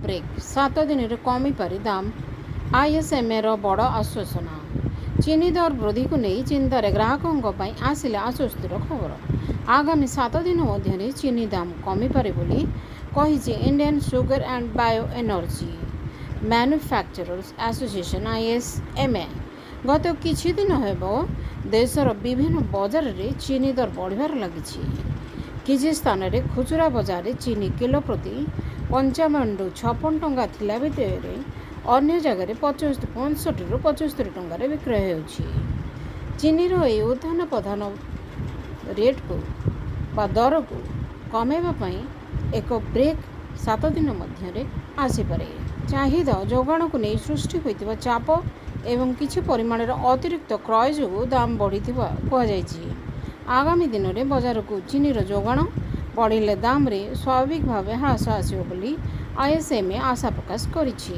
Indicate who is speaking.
Speaker 1: Brake. 7 ଦିନରେ କମିପାରେ ଦାମ, ଆଇଏସ୍ଏମ୍ଏର ବଡ଼ ଆଶ୍ୱାସନା। ଚିନି ଦର ବୃଦ୍ଧିକୁ ନେଇ ଚିନ୍ତାରେ ଗ୍ରାହକଙ୍କ ପାଇଁ ଆସିଲା ଆଶ୍ୱସ୍ତିର ଖବର। ଆଗାମୀ 7 ଦିନ ମଧ୍ୟରେ ଚିନି ଦାମ କମିପାରେ ବୋଲି କହିଛି Indian Sugar and Bio Energy Manufacturers Association, ISMA। ଗତ କିଛି ଦିନ ହେବ ଦେଶର ବିଭିନ୍ନ ବଜାରରେ ଚିନି ଦର ବଢ଼ିବାରେ ଲାଗିଛି। କିଛି ସ୍ଥାନରେ ଖୁଚୁରା ବଜାରରେ ଚିନି କିଲୋ ପ୍ରତି 55ରୁ 56 ଟଙ୍କା ଥିଲା ଭିତରେ ଅନ୍ୟ ଜାଗାରେ 65ରୁ 75 ଟଙ୍କାରେ ବିକ୍ରୟ ହେଉଛି। ଚିନିର ଏହି ଉତ୍ଥାନ ପତନ ରେଟ୍କୁ ବା ଦରକୁ କମାଇବା ପାଇଁ ଏକ ବ୍ରେକ୍ 7 ଦିନ ମଧ୍ୟରେ ଆସିପାରେ। ଚାହିଦା ଯୋଗାଣକୁ ନେଇ ସୃଷ୍ଟି ହୋଇଥିବା ଚାପ ଏବଂ କିଛି ପରିମାଣରେ ଅତିରିକ୍ତ କ୍ରୟ ଯୋଗୁଁ ଦାମ ବଢ଼ିଥିବା କୁହାଯାଇଛି। ଆଗାମୀ ଦିନରେ ବଜାରକୁ ଚିନିର ଯୋଗାଣ ବଢ଼ିଲେ ଦାମରେ ସ୍ୱାଭାବିକ ଭାବେ ହ୍ରାସ ଆସିବ ବୋଲି ଆଇଏସ୍ଏମ୍ଏ ଆଶା ପ୍ରକାଶ କରିଛି।